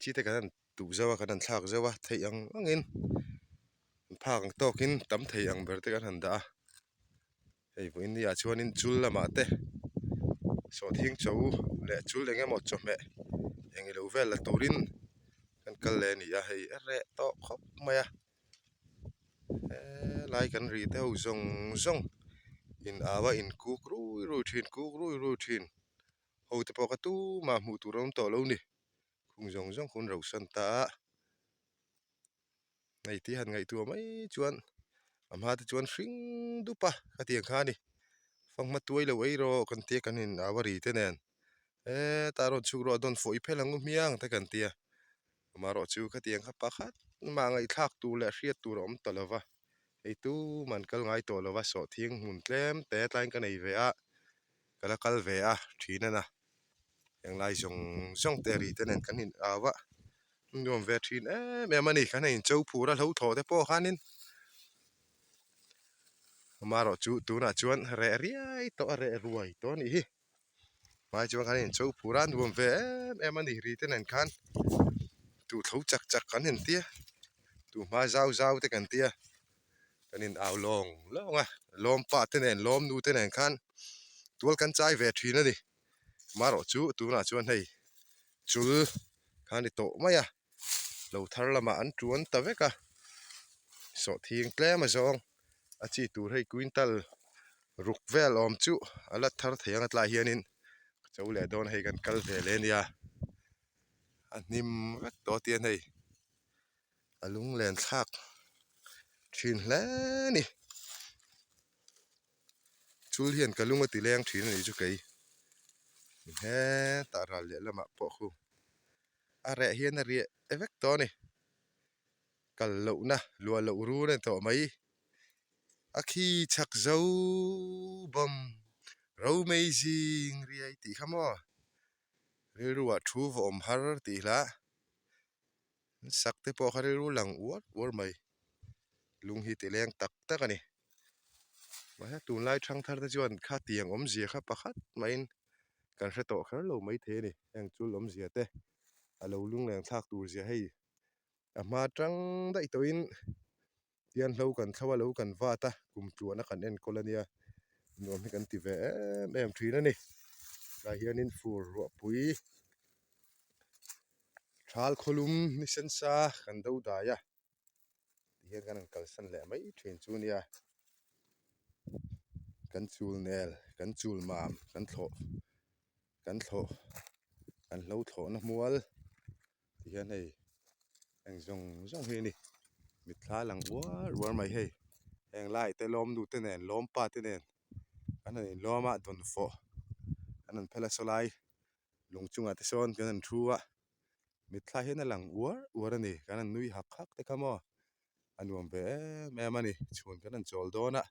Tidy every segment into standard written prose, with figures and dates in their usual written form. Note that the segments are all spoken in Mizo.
chi te kan han tuh zauh a kan han thlak zauh a theih ang angin phak ang tawkin tam thei ang ber te kan han dah a hei vawiin ni ah chuanin chul lamah te sawhthing cho leh chul eng emaw chawhmeh eng ilo vel la turin kan kal leh a ni a hei a reh tawh khawp mai a helai kan ri te ho zawng zawng in au a in kuk rui rui thin kuk rui rui thin ho te pawh kha tumah hmuh tur a awm tawh lo ni khung zawng zawng kha an rauhsan ta a hei tih han ngaihtuah mai chuan a hma te chuan hring dup a khatiang kha a ni fanghma tuai lo ei rawh kan tia kan in au a ri te nen hetah rawn chhuk rawh a dawn fawh i phel ang u hmiang te kan tia amaherawh chu khatiang kha pakhat mah ngaihthlak tur leh hriat tur a awm ta lo va hei tuman kal ngai tawh lo va sawhthing hmun tlem te tlaiin ka nei ve a ka la kal ve a thin a na. Englai zawng zawng te ri te nen kan in au a nuam ve thin em em a ni kan in cho phur a hlo thaw te pawh khanin amaherawh chu tunah chuan reh riai tawh a reh ruai tawh a nih hi hmai chuan kan in cho phur a nuam ve em em a ni ri te nen khan tuh tho chak chak kan in tia tuh hma zau zau te kan tia kan in au lawng lawng a lawm pa te nen lawm nu te nen khan tual kan chai ve thin a ni. Marawh chu tunah chuan hei chul kha a ni tawh mai a lo thar lamah an tuan ta vek a sawhthing tlem a zawng a chi tur hei quintal ruk vel awm chu a la thar thei ang a tlaiah hianin ka cho leh dawn hei kan kal ve leh a nia a hnim vek tawh tian hei a lunglen thlak thin hle a ni. Chul hian ka lung a ti leng thin a nih chu kei hetah ral leh lamah pawh khu a reh hian a riah vek tawh a ni kal lohna luah loh rur a ni tawh mai a khi chhak zo bawm romei zing riai tih kha maw rilru ah thu va awm har tih hla. Sak te pawh kha rilru lang uar uar mai lung hi ti leng tak tak a ni mahse tunlai thangthar te chuan khatiang awmzia kha pakhat maiin kan hre tawh kher lo maithei a ni heng chul awmzia te a lo lungleng thlak tur zia hei a hma tang daih tawhin tian hlo kan thlo a lo kan vat a kum tluahna kan enkawl a nia nuam hi kan ti ve em em thin a ni tlai hianin fur ruahpui thal khawlum ni sen sa kan do dai a tihian kan han kalsan leh mai thin chu nia kan chul nel kan chul mam kan thlawh kan thlawh kan hlo thlawhna hmual. Tihian hei heng zawng zawng hi a ni mitthla lang uar uar mai hei heng lai te lawm nu te nen lawm pa te nen an han inlawm a dawnfawh an han phel a sawlai lung chungah te sawn kan han thu a mitthla hian a lang uar uar a ni kan han nui hak hak te kha maw a nuam ve em em a ni chhun kan han chawl dawn a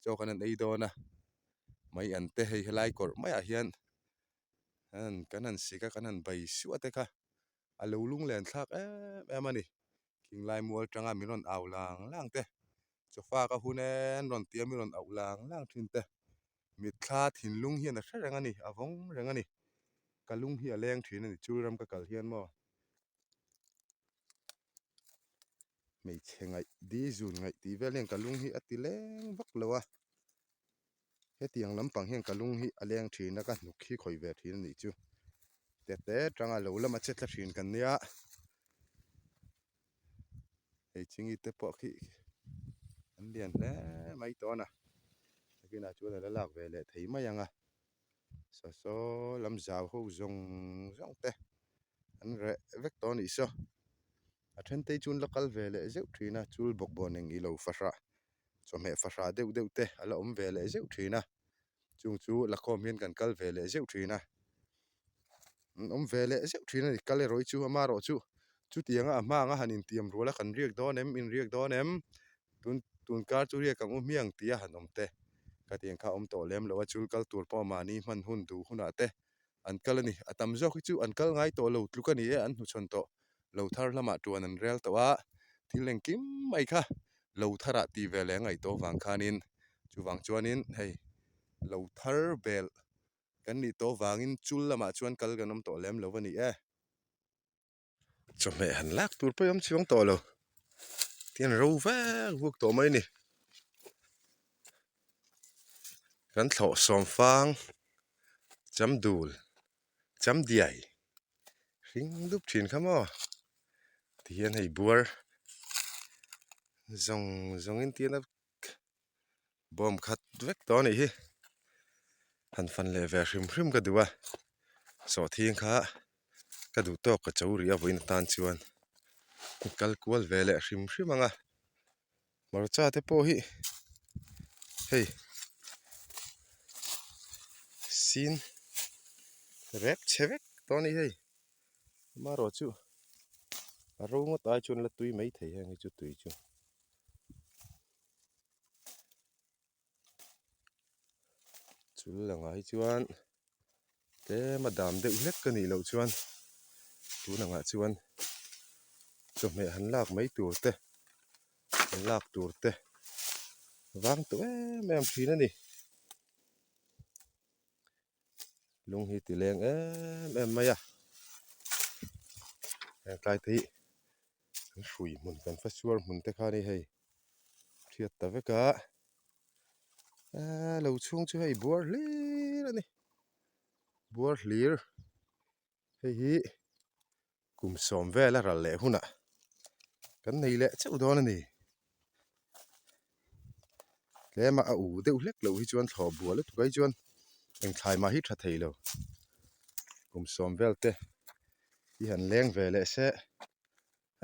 chaw kan han ei dawn a mai an te hei helai kawrh maiah hian. Kan han sik a kan han bai suah te kha a lo lunglen thlak em em a ni thinglai mual tanga min rawn au lang lang te chawfa ka hun e an rawn tia min rawn auh lang lang thin te mitthla thinlung hian a hre reng a ni a vawng reng a ni ka lung hi a leng thin a ni chul ram ka kal hian maw hmeichhe ngaih di zun ngaih tih vel hian ka lung hi a ti leng vak lo a. Hetiang lampang hian ka lung hi a leng thin a ka hnuk hi khawih ve thin a nih chu tete tanga lo lama che thla thin kan nia hei chingi te pawh khi an lian hle mai tawn a nakinah chuan a la lak ve leh thei mai ang a saw saw lam zau ho zawng zawng te an reh vek tawh a nih saw a then te hi chu an la kal ve leh zeuh thin a chul bawkbawn eng ilo fahrah. chawhmeh fahrah deuh deuh te a la awm ve leh zeuh thin a chung chu lakhawm hian kan kal ve leh zeuh thin a an awm ve leh zeuh thin a ni kal erawh hi chu amaherawh chu chutianga a hma anga han intiam rual a kan riak dawn em inriak dawn em tun tun kar chu riak ang u hmiang tih a han awm te khatiang kha a awm tawh lem lo a chul kal tur pawh mahni hman hun duh hunah te an kal a ni. A tam zawk hi chu an kal ngai tawh lo tluk a ni e, an hnuchhawn tawh lo thar lamah tuan an rel tawh a, thil engkim mai kha lo tharah tih ve leh a ngaih tawh avang khanin chuvang chuanin hei lo thar bel kan nih tawh avangin chul lamah chuan kal kan awm tawh lem lo a ni e. Chawhmeh han lak tur pawh hi awm chuang tawh lo tihian ro vek vuk tawh mai a ni. Kan thlawh sawm fang cham dul cham diai hring dup thin kha maw tihian hei buar zawng zawng in tihian a bawm khat vek tawh a nih hi han fan leh ve hrim hrim ka duh a sawhthing kha ka duh tawk ka cho rih a vawiin atan chuan kal kual ve leh hrim hrim ang a hmarcha te pawh hi hei sin rep chhe vek tawh a ni hei amaherawh chu a ro ngawt ai chuan la tui maithei heng hi chu tui chu. Chul langah hi chuan tlem a dam deuh hlek ka nih loh chuan tun angah chuan chawhmeh han lak mai tur te han lak tur te vang tawh em em thin a ni. Lung hi ti leng em em mai a heng tlai te hi kan hrui hmun kan fa suar hmun te kha a ni hei hriat ta vek a eee lo chhung chu hei buar hlir a ni buar hlir hei hi kum sawm vel a ral leh hunah kan nei leh chauh dawn a ni tlema a u deuh hlek loh hi chuan thlawh bual lutuk ai chuan eng thlai mah hi tha thei lo kum sawm vel te hi han leng ve leh se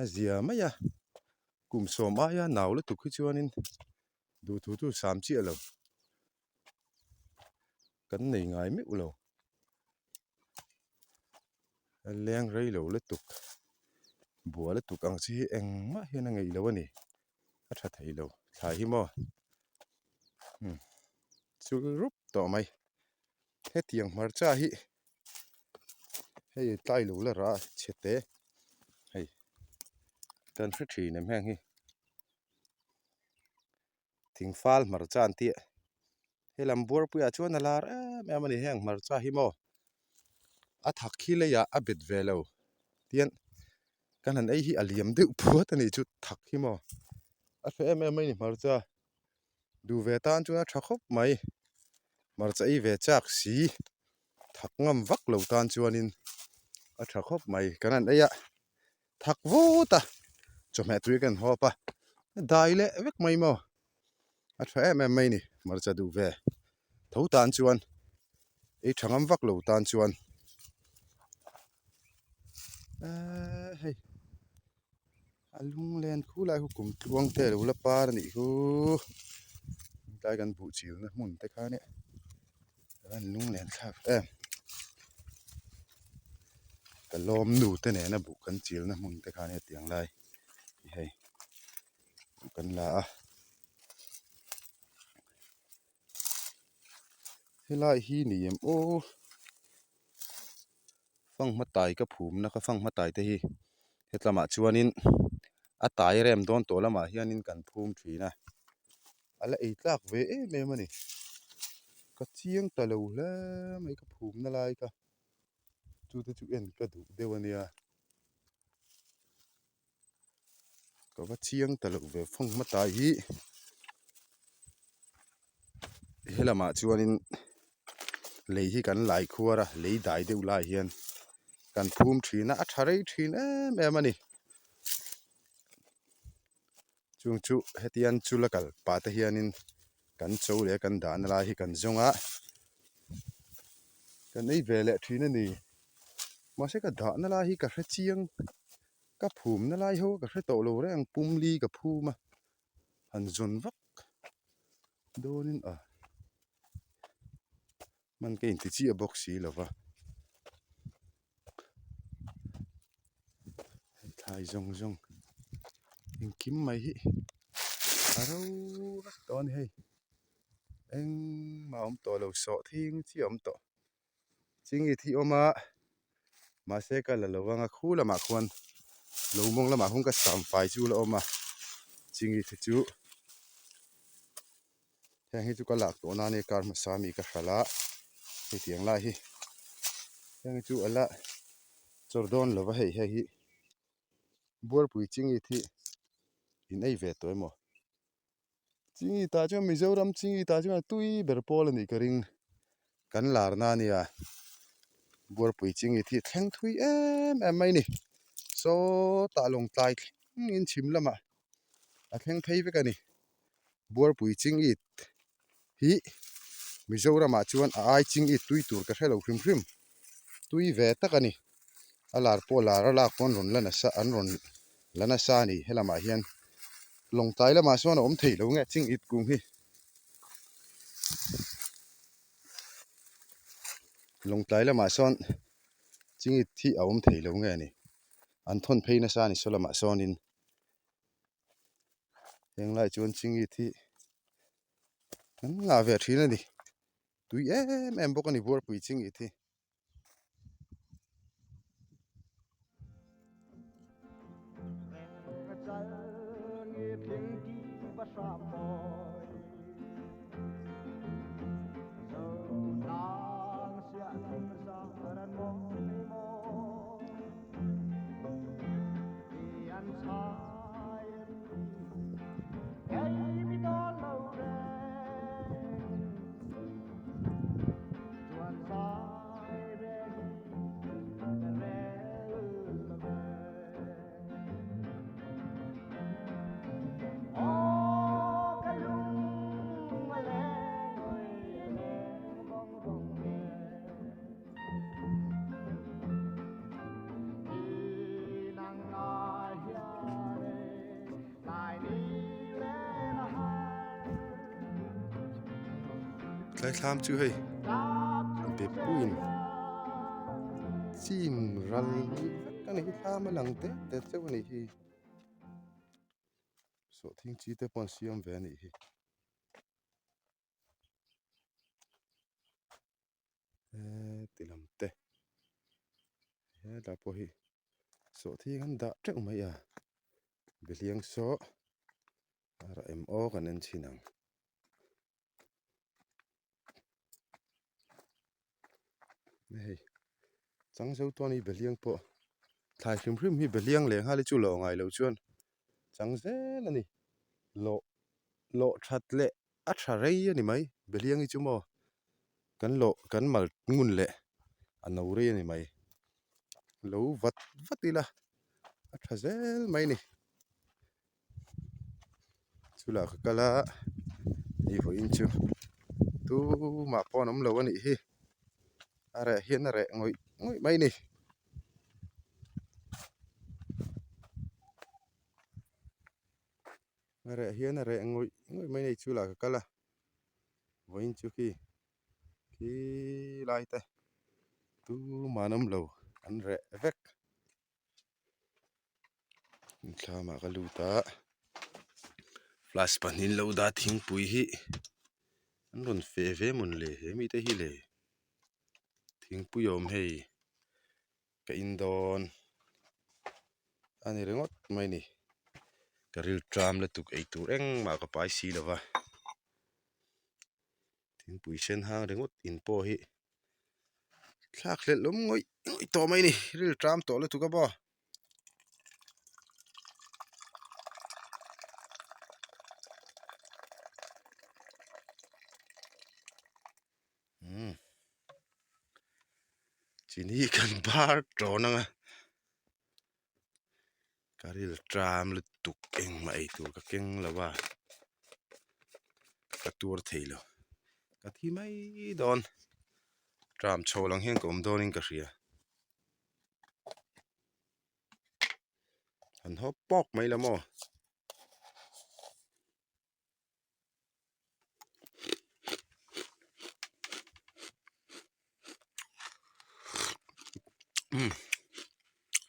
a zia mai a kum sawm aia nau lutuk hi chuanin duhthu chu sam chiah lo kan nei ngai meuh lo a leng rei lo lutuk bua lutuk ang chi hi engmah hian a ngeih lo a ni a tha thei lo thlai hi maw umm chul rup tawh mai hetiang hmarcha hi hei tlai lo la rah a chhe te hei kan hre thin em heng hi. Thingfal hmarcha an tih helam buarpuiah chuan a lar em em a ni heng hmarcha hi maw a thak hi leiah a bet ve lo tian kan han ei hi a liam deuh phuat a nih chu thak hi maw a hre em em mai a ni hmarcha duh ve tan chuan a tha khawp mai hmarcha ei ve chak si thak ngam vak lo tan chuanin a tha khawp mai kan han ei a. Thak vut a, chawhmeh tui kan hawp a, a dai leh vek mai maw? A tha em em mai ni, hmarcha duh ve tho tan chuan, ei tha ngam vak lo tan chuan eee hei a lunglen khu lai khu kum tluang te lo la par a nih khu tlai kan buh chilna hmun te kha nia. An lunglen thlak em ka lawm nu te nena buh kan chilna hmun te khan hetiang lai hi hei buh kan la a helai hi ni em aw fanghma tai ka phumna ka fanghma tai te hi hetlamah chuanin a tai rem dawn tawh lamah hianin kan phum thin a. A la ei tlak ve em em a ni. Ka chiang ta lo hle mai ka phumna lai kha. Chu te chu en ka duh deuh a nia. Ka va chiang ta lo ve fawng hmatai hi. Helamah chuanin lei hi kan lai khuar a, lei dai deuh lai hian kan phum thin a, a tha rei thin em em a ni. Chung chu hetiang chu la kal pah te hianin kan cho leh kan dahna lai hi kan zawng a, kan ei ve leh thin a ni. Mahse ka dahna lai hi ka hre chiang, ka phumna lai ho ka hre tawh lo reng, pumli ka phum a, han zawn vak dawnin a hman ka inti chiah bawk si lo va. Thlai zawng zawng engkim mai hi a ro vek tawh a ni hei engmah a awm tawh lo sawhthing chiah a awm tawh chingit hi a awm a mahse ka la lo ang a khu lamah khuan lo mawng lamah khuan ka sam fai chu la awm a chingit hi chu heng hi chu ka lak tawh nani kar hmasa mi ka hralh a hetiang lai hi heng hi chu a la chawr dawn lo va hei hei hi. Buarpui chingit hi in ei ve tawh emaw? Chingit ah chuan Mizoram chingit ah chuan a tui ber pawl a nih ka ring. Kan lar na ania Buarpui chingit hi thleng thui em em mai a ni. Sawtah lawngtlai thlengin chhim lamah a thleng phei vek a ni. Buarpui chingit hi Mizoramah chuan a ai chingit tui tur ka hre lo hrim hrim. Tui ve tak a ni. A lar pawh lar a lak pawn rawn la nasa an rawn la nasa a ni. Helamah hian lawngtlai lamah sawn a awm thei lo nge chingit kung hi. Lawngtlai lamah sawn chingit hi a awm thei lo nge a ni. An thawn phei nasa a ni saw lamah sawnin. Heng lai chuan chingit hi an ngah ve thin a ni tui em em bawk a ni buarpui chingit hi. Tlai thlam chu hei bepuiin chim ral vek a ni hi thlam a lang tet tet chauh a nih hi sawhthing chi te pawh an siam ve a nih hi. Heti lam te hetah pawh hi sawhthing an dah teuh mai a behliang saw a rah em aw kan en chhin ang hei chang zo tawh a ni behliang pawh thlai hrim hrim hi behliang leh nghal hi chu lawh ngai lo chuan chang zel a ni lawh lawh that leh a tha rei a ni mai behliang hi chu maw kan lawh kan mal ngun leh a no rei a ni mai lo vat vat ila a tha zel mai a ni chulah ka kal a hei vawiin chu tumah pawh an awm lo a nih hi a reh hian a reh ngawih ngawih mai a ni. A reh hian a reh ngawih ngawih mai a ni chhulah ka kal a vawiin chu khi khi lai te tumah an awm lo an reh vek thlamah ka lut a flask pahnih an lo dah a thingpui hi an rawn feh ve mawn le he mite hi le thingpui a awm hei. Ka in dawn a ni ringawt mai a ni ka ril tram lutuk ei tur engmah ka pai si lo va thingpui sen hang ringawt in pawh hi thlak hlelh awm ngawih ngawih tawh mai a ni ril tram tawh lutuk a maw. Chini kan bar tawn ang a ka ril tram lutuk engmah ei tur ka keng lo a ka tuar thei lo ka thi mai dawn tram chho lang hian ka awm dawnin ka hria han hawp pawk mai la maw.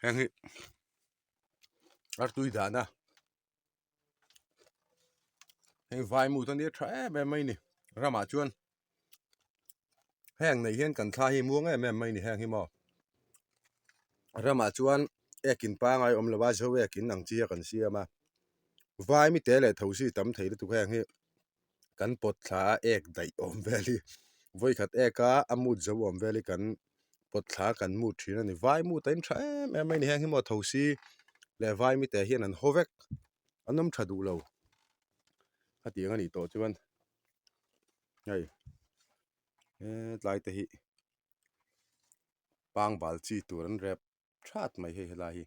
Heng hi artui dahna heng vaimut ania tha em em mai a ni ramah chuan heng nei hian kan thla hi muang em em mai a ni heng hi maw ramah chuan ekin pangai awm lo a zo ekin ang chi a kan siam a vai mi te leh thosi tam thei lutuk heng hi kan pawt thla a ek daih awm vel hi vawikhat ek a a mut zo awm vel hi kan pawt thla a kan mut thin a ni vai mut a in tha em em mai a ni heng hi maw thosi. leh vaimite hian an haw vek an awm tha duh lo hetiang a nih tawh chuan hei hetlai te hi pangbal chi tur an rep that mai hei helai hi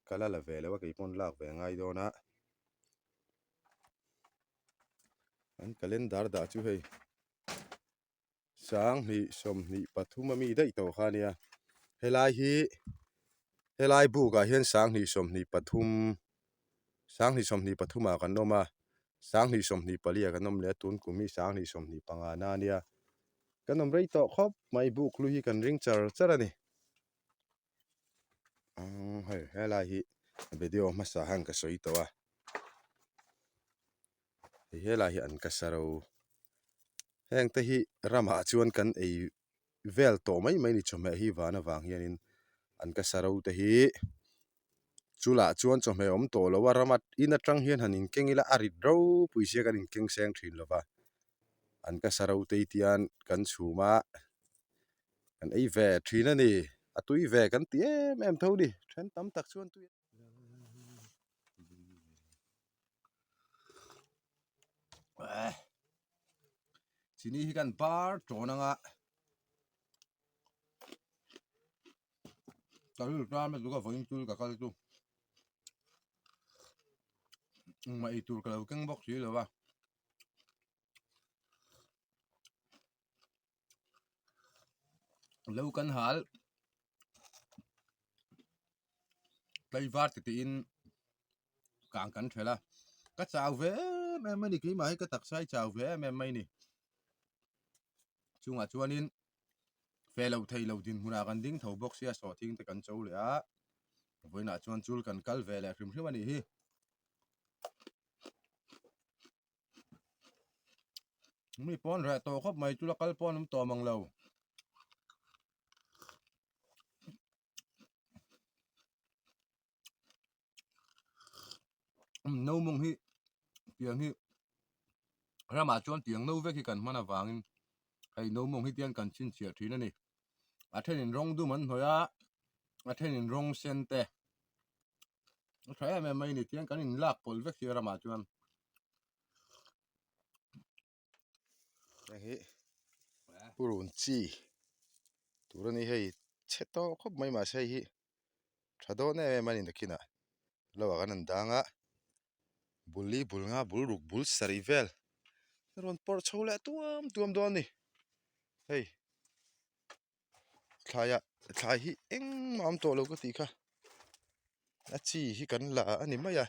ka la la ve lo a kei pawn lak ve a ngai dawn a an calendar dah chu hei 20 23 ami daih tawh kha ania helai hi helai buk ah hian 20 23 20 23 ah kan awm a 20 24 ah kan awm leh a tun kum hi 20 25 na ania kan awm rei tawh khawp mai buk hlui hi kan ring char char a ni hei helai hi video hmasa han ka sawi tawh a hei helai hi an ka sa ro heng te hi ramah chuan kan ei vel tawh mai mai a ni chawhmeh hi van avang hianin an ka sa ro te hi chulah chuan chawhmeh awm tawh lo a rama in atang hian han inkeng ila a rit ropui sia kan inkeng seng thin lo va an ka sa ro te hi tian kan chhum a kan ei ve thin a ni a tui ve kan ti em em tho a ni then tam tak chuan tui chini hi kan bar tawn anga ka rilru tlama chu ka vawiin tul ka kal chu engmah ei tur ka lo keng bawk si lo a. Lo kan hal tlaivar ti tiin kang kan thelh a ka chau ve em em a ni keimah hi ka taksa hi chau ve em em mai a ni chungah chuanin fe lo thei lo dinhmunah kan ding tho bawk sia sawhthing te kan cho leh a vawiinah chuan chul kan kal ve leh hrim hrim a nih hi. Mi pawn reh tawh khawp mai chu la kal pawn awm tawh mang lo. No mawng hi tiang hi ramah chuan tiang no vek hi kan hman avangin hei no mawng hi tiang kan chhinchhiah thin a ni. A thenin rawng dum an hnawih a, a thenin rawng sen te. A tha em em mai a ni tiang kan in lak pawlh vek hi ramah chuan. Hei hi purun chi tur a ni hei chhe tawh khawp mai mahse hei hi tha dawn em em a ni nakinah lo ah kan han dang a bul li bul nga bul ruk bul sarih vel a rawn pawrh chho leh tuam tuam dawn a ni hei. Thlaiah thlai hi engmah a awm tawh lo ka tih kha a chi hi kan la a ni mai a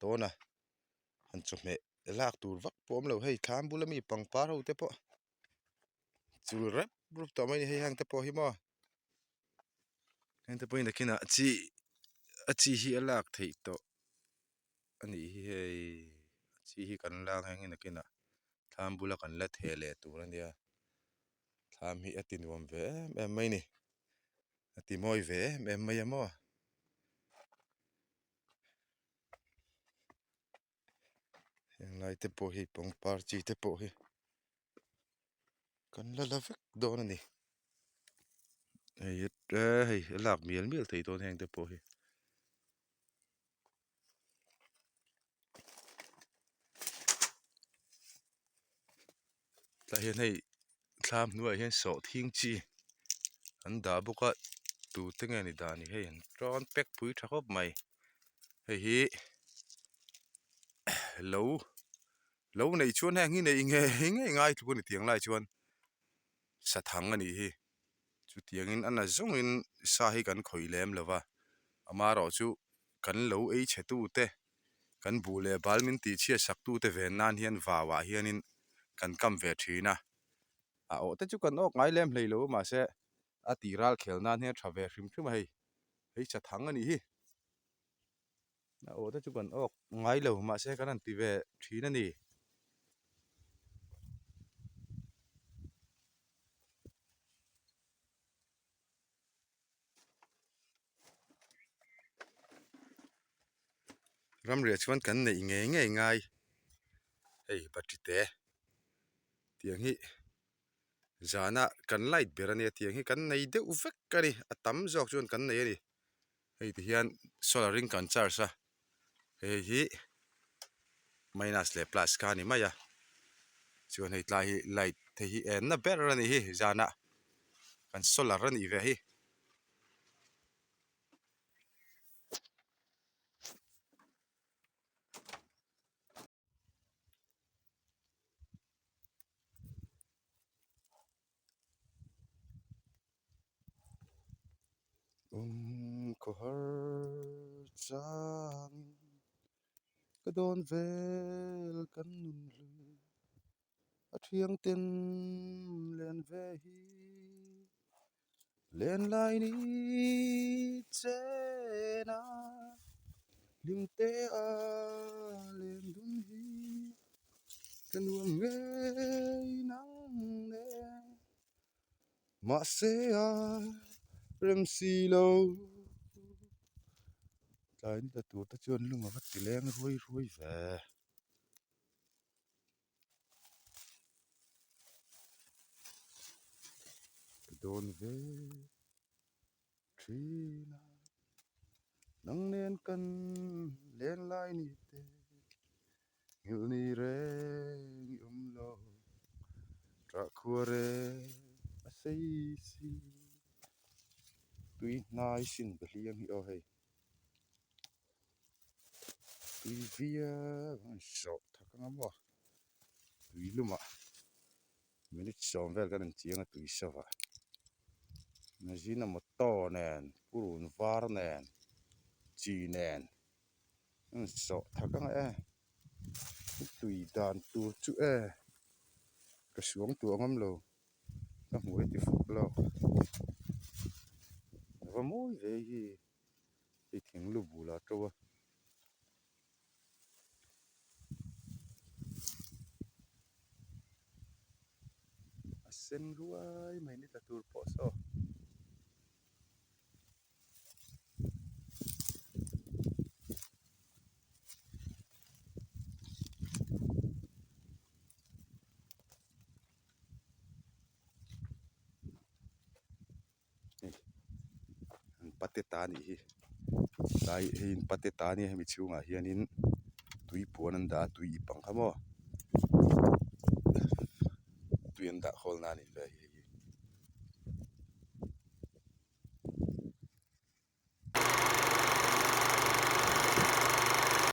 tawna han chawhmeh lak tur vak pawh a awm lo hei thlam bula mi pangpar ho te pawh chul rep rup tawh mai a ni hei heng te pawh hi maw heng te pawh hi nakinah chi a chi hi a lak theih tawh a nih hi hei a chi hi kan lak heng hi nakinah thlam bula kan la theh leh tur a nia. Thlam hi a ti nuam ve em em mai ni a ti mawi ve em em mai a maw heng lai te pawh hi pangpar chi te pawh hi kan la la vek dawn a ni hei hei a lak mial mial thei dawn heng te pawh hi. Tlai hian hei thlam hnuaiah hian sawhthing chi an dah bawk a tute nge ni dah ni hei an tawn pack pui tha khawp mai hei hi lo lo neih chuan heng hi neih ngei ngei ngai tluk a ni tiang lai chuan sathang a nih hi chutiangin a na zawngin sa hi kan khawih lem lo va amaherawhchu kan lo ei chhe tute kan buh leh bal min tih chhiat sak tute ven nan hian vau ah hianin kan kam ve thin a a awh te chu kan awk ngai lem hlei lo a mahse a tih ral khel nan hian a tha ve hrim hrim a hei hei chathang a nih hi a awh te chu kan awk ngai lo mahse kan han ti ve thin a ni. Ramriah chuan kan neih ngei ngei ngai hei battery te tiang hi zana kan light ber a nia tiang hi kan nei deuh vek a ni a tam zawk chuan kan nei a ni. Hei ti hian solar in kan charge a, hei hi minus leh plus kha a ni mai a, chuan hei tlai hi light hei hi enna ber a nih hi zanah kan solar a nih ve hi. Awm khawhar changin ka dawn vel kan nun hlui a thiang ten len ve hi len lai ni chen a hlim te a len dun hi ka nuam ngei nang nen. Mahse a rem si lo. Tlai ni ta tur te chuan lung a va ti leng ruai ruai ve. Ka dawn ve thin a, nang nen kan len lai ni te. Nghilh ni reng i awm lo, ṭah khua reng a sei si. Tui hnai sin be hliam hi aw hei. Tui viau ang sawh thak anga maw tui lumah minute sawm vel kan inchiang a tui sava. Ajinomoto nen purun var nen chi nen. Sawh thak ang e tui dan tur chu e ka suang tuah ngam lo ka hmuh e ti fuk lawk a va mawi ve hi hei thing lu bulah a to a. A sen ruai mai ni tla tur pawh saw. An pate ta anih hi tlai hei an pate ta ania hemi chhungah hianin tui puan an dah a tui ip ang kha maw tui an dah khawl na anih ve hi.